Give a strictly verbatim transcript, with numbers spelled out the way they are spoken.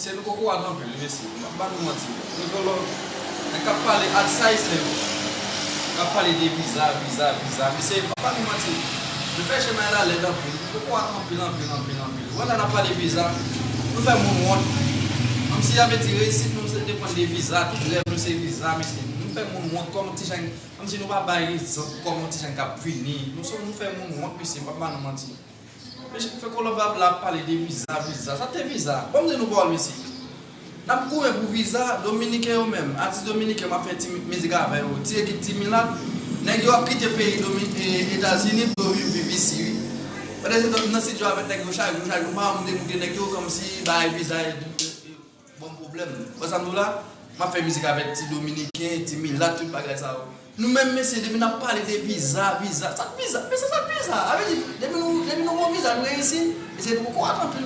Mesye, nou kokorat anpil, mesye. M ap ba nou manti. Nou kolon. Nèg k ap pale ak sa, mesye. K ap pale de viza, viza, viza. Mesye, m ap ba nou manti. Nou fè chemen la lèd anpil. Nou kokorat anpil, anpil, anpil, anpil. Wè la n ap pale viza. Nou fè moun wont. Kòmsi sa vle di reyisit nou se depann de viza. Tout rèv nou se viza, mesye. Nou fè moun wont kòm ti jan. Kòmsi nou pa bay egzanp kòm yon ti jan k ap vini. Nou sou, nou fè moun wont, mesye. M ap ba nou manti. Mesye, fè kolon ap la ap pale de viza, viza. Sa te viza? Bon, m di nou pawòl, mesye. N ap goumen pou viza. Dominiken yo menm, atis dominiken, m ap fè ti mizik avè yo. Ti ekip Ti Milat, nèg yo ap kite peyi Domi- e, Etazini pou yo vin viv isi, wi. Pandan se tan, m nan estidyo avèk nèg yo chak jou, chak jou, m pa janm dekoute nèg yo, kòmsi bay viza e, e, e, bon pwoblèm. Wè sa m di w la? M ap fè mizik avèk ti dominiken, ti milat, tout bagay sa yo. Nou menm, mesye, depi n ap pale de viza, viza, sa k viza? Mesye, sa k viza? Sa vle di, depi nou, depi nou gon viza, nou reyisi. Mesye, nou kokorat anpil,